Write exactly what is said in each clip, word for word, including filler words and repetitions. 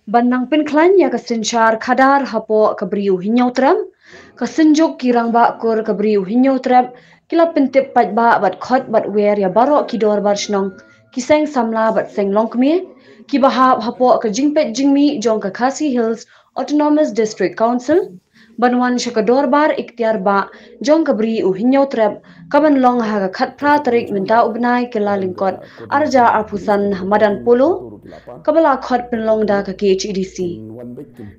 Ban nang pynkhlaiñ ïa ka synshar khadar hapoh ka bri u Hynñiewtrep, ka Synjuk ki Rangbah Kur ka bri u Hynñiewtrep ki la pyntip paidbah bad khot bad wer ïa baroh ki dorbar shnong, ki seng samla bad seng longkmie kiba hap hapoh ka jingpeit jingmih jong ka Khasi Hills Autonomous District Council ban wan sha ka dorbar ikhtiar bah jong ka bri u Hynñiewtrep kaban long ha ka khatphra tarik mynta u bnai Kyllalyngkot arhajar arphew san ha madan Polo, kaba la khot pynlong da ka K H A D C.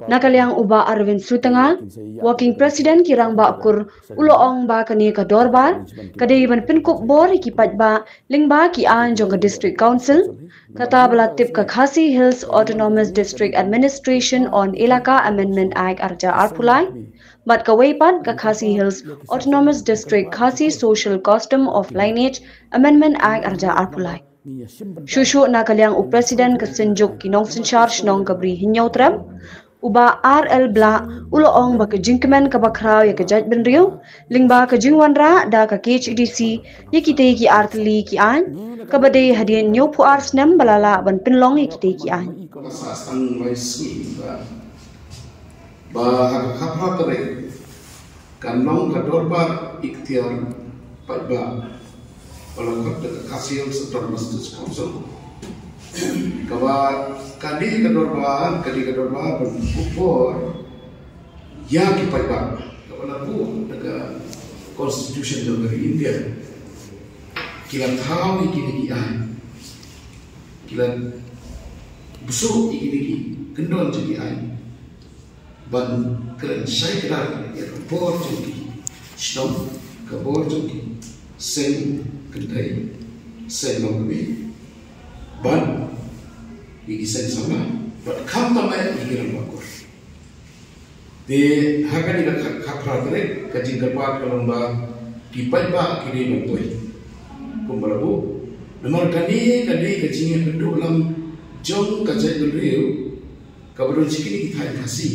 Na ka liang u Bah Arvind Sutnga, Working President ki Rangbah Kur, u la ong ba kane ka dorbar ka dei ban pynkup bor ïa ki paidbah lyngba ki aiñ jong ka District Council, kata ba la tip ka Khasi Hills Autonomous District Administration on Elaka Amendment Act arhajar arphew lai bad kawei pat ka Khasi Hills Autonomous District Khasi Social Custom of Lineage Amendment Act arhajar arphew lai. Shuh shuh na ka liang u President ka Synjuk ki Nongsynshar Shnong ka bri Hynñiewtrep, u Bah R L Blah, u la ong ba ka jingkmen kaba khraw ïa ka jaitbynriew lyngba ka jingwanrah da ka K H A D C ïa kitei ki artylli ki aiñ, kaba dei hadien hynñiewphew ar snem ba la lah ban pynlong ïa kitei ki aiñ. Ka sa stang lai sngi ba, ba ha ka khatphra tarik kan long ka dorbar ikhtiar paidbah ba la khot da ka Khasi Hills Autonomous District Council. Kaba ka dei ka dorbar, ka dei ka dorbar ban pynkup bor ïa ki paidbah kaba la buh da ka Constitution jong ka ri India. Ki la thaw ïa kine ki aiñ, ki la bsut ïa kine ki kyndon jong ki aiñ ban kren shai kdar ïa ka bor jong ki shnong, ka bor jong ki seng kynthei, seng longkmie, bad ïa ki seng samla, bad khamtam eh ïa ki rangbah kur. Te ha kane ka kha-, khatphra tarik ka jingkyrpad ka long ba ki paidbah ki dei ban poi kumba la buh. Namar kane ka dei ka jingïakynduh lang jong ka jaitbynriew kaba don shi kine ki thaiñ Khasi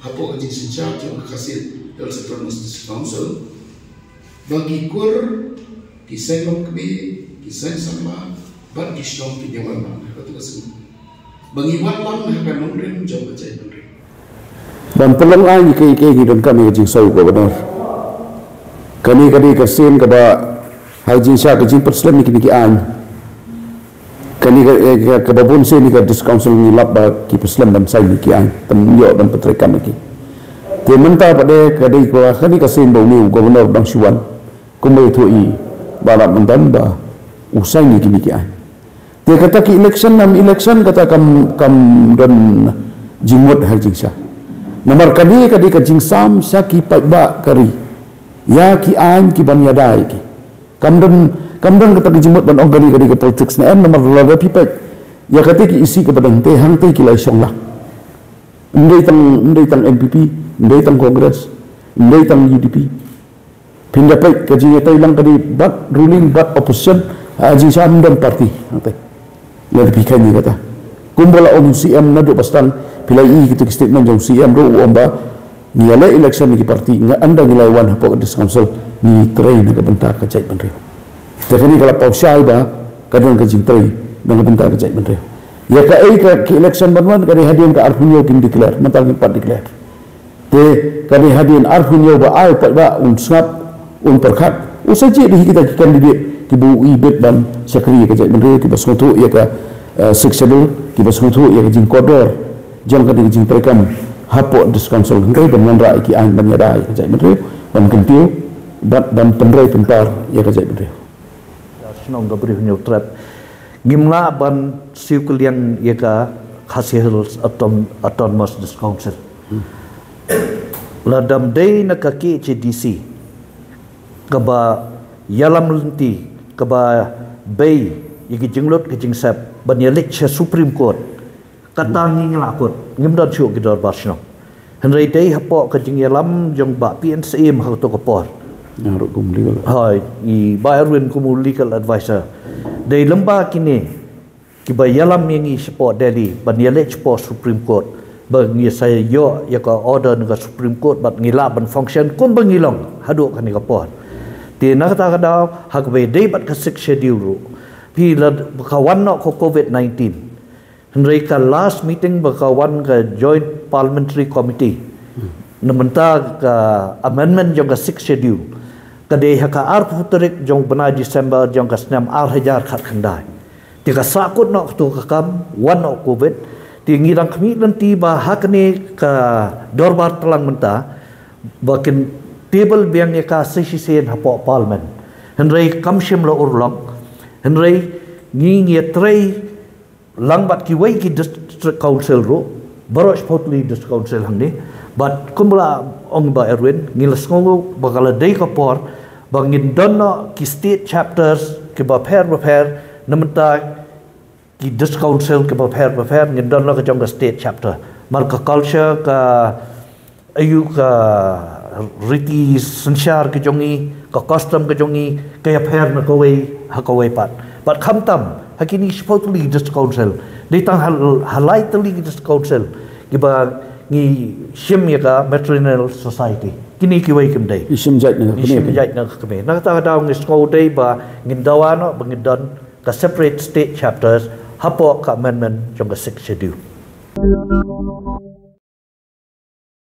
hapoh ka jingsynshar jong ka Khasi Hills Autonomous District Council, ba ki kur, ki seng longkmie, ki seng samla bad ki shnong kin ïa wan lang ha katu ka sngi, ba ngi wan lang ha ka nongrim jong ka jaitbynriew. Ban pynlong aiñ ïa kaei kaei ngi donkam ïa ka jingsaw u Governor. Kane ka dei ka sien kaba ha ka jingshah ka jingpynslem ïa kine ki aiñ. Kane ka, eh, ka, kaba bun sien ïa ka District Council ngi lap ba ki pynslem ban sign ïa ki aiñ, ban ïoh ban pyntreikam ïa ki. Te mynta pat de ka dei kaba kane ka sien ba une u Governor u dang shu wan kumba ïathuh ïa i Bah Ladmindam ba u sign ïa kine ki aiñ. Te kata ki election nam election kata kam, kam don jingmut ha jingshah. Namar kane ka dei ka jingsam sha ki paidbah ka ri ïa ki aiñ ki ban ïada ïa ki. Kam don, kam don kata ka jingmut ban ong kane ka dei ka politics ne em, namar lada phi peit ïa kata ki issue kaba don te hangta ki la shong lang. Ym dei tang, ym dei tang N P P, ym dei tang Congress, ym dei tang U D P. Phin da peit ka jingïatei lang ka dei bad ruling bad opposition, ha jingshah ym don party hangta. Lada phi kheiñ ïa kata, kumba la ong u C M naduh ba sdang, phi la ïohi kito ki statement jong u C M ruh u ong ba ngi ïaleh election ïa ki party, nga ynda ngi la wan hapoh ka District Council ngi trei na ka bynta ka jaitbynriew. Te kane ka la paw shai ba ka don ka jingtrei na ka bynta ka jaitbynriew. Ïa kaei ka, ka election ban wan ka dei hadien ka arphew hynñiew kin declare, mynta ngim pat declare. Te ka dei hadien arphew hynñiew ba ai paidbah un sngap, un pyrkhat. U sa jied hi kita ki candidate kiba u ibit ban shakri ïa ka jaitbynriew, kiba sngewthuh ïa ka, eh, Sixth Schedule, kiba sngewthuh ïa ka jingkordor jong ka dei ka jingtreikam hapoh District Council, hynrei ban wanrah ïa ki aiñ ban ïada ïa ka jaitbynriew, ban kyntiew bad ban pynroi pynpar ïa ka jaitbynriew. Shnong ka bri Hynñiewtrep. Ngim lah ban siew kylliang ïa ka Khasi Hills Auton-, Autonomous District Council. Lada ym dei na ka K H A D C kaba ïalam lynti, kaba bei ïa ki jinglut ki jingsep ban ïaleit sha Supreme Court, kata ngi ngi la kut, ngim don shuh ki dorbar shnong. Hynrei dei hapoh ka jingïalam jong Bah P N Syiem ha kato ka por. Nga ruh kum legal. Hooid, i Bah Erwin kum u legal advisor. Dei lyngba kine kiba ïalam ïa ngi shapoh Delhi ban ïaleit shapoh Supreme Court, ba ngi sa ïoh ïa ka order na ka Supreme Court bad ngi lah ban function kumba ngi long haduh kane ka por. Te na kata ka daw ha kaba ïadei bad ka Sixth Schedule ruh, phi la ka wan noh ka covid nineteen. Hynrei ka last meeting ba ka wan ka Joint Parliamentary Committee na mynta ka amendment jong ka Sixth Schedule ka dei ha ka arphew tarik jong bnai December jong ka snem ar hajar khatkhyndai. Te ka sahkut noh katu ka kam, wan noh covid. Te ngi dang khmih lynti ba ha kane ka dorbar tlang mynta ba kin table biang ïa ka sa shisien hapoh Parliament. Hynrei kam shym la urlong. Hynrei ngi ngi trei lang bad kiwei ki District Council ruh, baroh shiphew tylli District Council hangne. Bad kumba la ong Bah Erwin, ngi la sngew ba ka la dei ka por ba ngin don noh ki state chapters kiba pher ba pher na mynta ki District Council kiba pher ba pher, ngin don noh ka jong ka state chapter. Mar ka culture, ka aïu, ka riti synshar ka jong ngi, ka custom ka jong ngi ka ïapher na kawei ha kawei pat. Bad khamtam ha kine shiphew tylli District Council, dei tang ha, ha lai tylli District Council kiba ngi shim ïa ka matrilineal society. Kine kiwei kim dei. Ngi shim jait na ka kmie. Ngi shim jait na ka kmie. Na kata ka daw ngi sngew dei ba ngin dawa noh ba ngin don ka separate state chapters hapoh ka amendment jong ka Sixth Schedule.